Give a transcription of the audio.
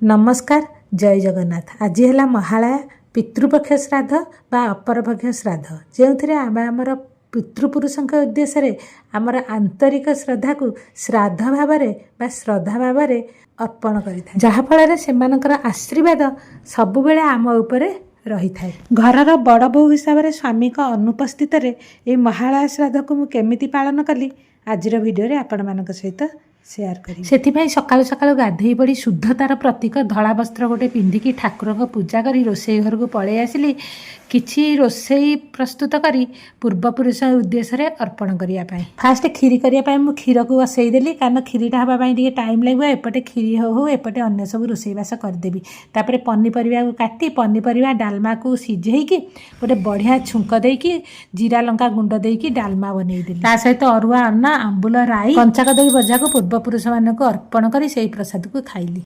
ନମସ୍କାର, ଜୟ ଜଗନ୍ନାଥ। ଆଜି ହେଲା ମହାଳୟା, ପିତୃପକ୍ଷ ଶ୍ରାଦ୍ଧ ବା ଅପରପକ୍ଷ ଶ୍ରାଦ୍ଧ, ଯେଉଁଥିରେ ଆମେ ଆମର ପିତୃପୁରୁଷଙ୍କ ଉଦ୍ଦେଶ୍ୟରେ ଆମର ଆନ୍ତରିକ ଶ୍ରଦ୍ଧାକୁ ଶ୍ରାଦ୍ଧ ଭାବରେ ବା ଶ୍ରଦ୍ଧା ଭାବରେ ଅର୍ପଣ କରିଥାଏ, ଯାହାଫଳରେ ସେମାନଙ୍କର ଆଶୀର୍ବାଦ ସବୁବେଳେ ଆମ ଉପରେ ରହିଥାଏ। ଘରର ବଡ଼ ବୋହୂ ହିସାବରେ ସ୍ୱାମୀଙ୍କ ଅନୁପସ୍ଥିତରେ ଏହି ମହାଳୟା ଶ୍ରାଦ୍ଧକୁ ମୁଁ କେମିତି ପାଳନ କଲି, ଆଜିର ଭିଡ଼ିଓରେ ଆପଣମାନଙ୍କ ସହିତ ସେୟାର କରିବି। ସେଥିପାଇଁ ସକାଳୁ ସକାଳୁ ଗାଧେଇ ପଡ଼ି ଶୁଦ୍ଧତାର ପ୍ରତୀକ ଧଳା ବସ୍ତ୍ର ଗୋଟେ ପିନ୍ଧିକି ଠାକୁରଙ୍କ ପୂଜା କରି ରୋଷେଇ ଘରକୁ ପଳେଇ ଆସିଲି, କିଛି ରୋଷେଇ ପ୍ରସ୍ତୁତ କରି ପୂର୍ବପୁରୁଷ ଉଦ୍ଦେଶ୍ୟରେ ଅର୍ପଣ କରିବା ପାଇଁ। ଫାଷ୍ଟ କ୍ଷୀରି କରିବା ପାଇଁ ମୁଁ କ୍ଷୀରକୁ ବସେଇ ଦେଲି, କାରଣ କ୍ଷୀରିଟା ହେବା ପାଇଁ ଟିକେ ଟାଇମ୍ ଲାଗିବ। ଏପଟେ କ୍ଷୀରି ହଉ ହଉ ଏପଟେ ଅନ୍ୟ ସବୁ ରୋଷେଇବାସ କରିଦେବି। ତାପରେ ପନିପରିବାକୁ କାଟି, ପନିପରିବା ଡାଲମାକୁ ସିଝେଇକି ଗୋଟେ ବଢ଼ିଆ ଛୁଙ୍କ ଦେଇକି, ଜିରା ଲଙ୍କା ଗୁଣ୍ଡ ଦେଇକି ଡାଲମା ବନେଇଦେଲି। ତା ସହିତ ଅରୁଆ ଅନ୍ନ, ଆମ୍ବୁଲ ରାଇ, କଞ୍ଚା କଦଳୀ ଭଜାକୁ ପୂର୍ବପୁରୁଷମାନଙ୍କୁ ଅର୍ପଣ କରି ସେଇ ପ୍ରସାଦକୁ ଖାଇଲି।